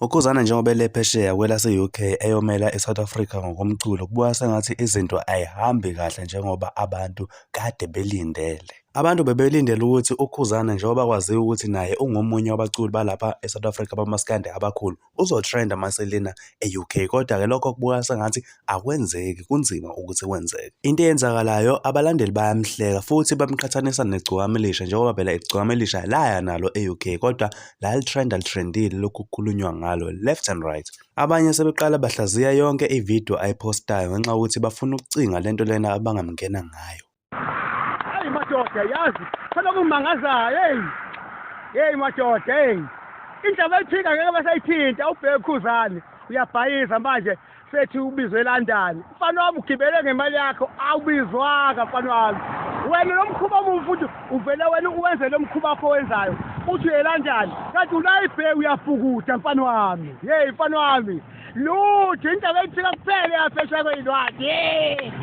UKhuzani njengoba ele phesheya kwelase-UK eyomela i-South Africa ngokomculo, kubukeka sengathi izinto ayihambi kahle njengoba abantu kade belindele. Abantu bebelindele ukuthi uKhuzani njengoba kwaziwa ukuthi naye ungomunye wabaculi balapha e-South Africa bamaskandi abakhulu, uzotrenda maselena e-UK, kodwa-ke lokho kubukeka sengathi akwenzeki, kunzima ukuthi kwenzeke. Into eyenzakalayo, abalandeli bayamhleka futhi bamqhathanisa neGcokama Elisha njengoba phela iGcokama Elisha laya nalo e-UK kodwa lalitrenda litrendile lokhu kukhulunywa ngalo left and right. Abanye sebeqala bahlaziya yonke ividiyo ayiphostayo ngenxa yokuthi bafuna ukucinga lento lena abangamngena ngayo. Hayi madoda, yazi khona okungimangazayo. Hey hey madoda, hey, indaba ephika ngeke basayithinta. Ubheke Khuzani uyabhayiza manje, sethi ubizwe eLondon. Mfana wami, ugibele ngemali yakho, awubizwanga mfana wami. Wena lo mkhuba omubi futhi uvele wena uwenze lo mkhuba wakho owenzayo, uthi uye eLondon kanti ulayibheke uyafukuda mfana wami. Hey mfana wami, lutho, indaba ephika kuphela yaphesheya kwey'lwandle.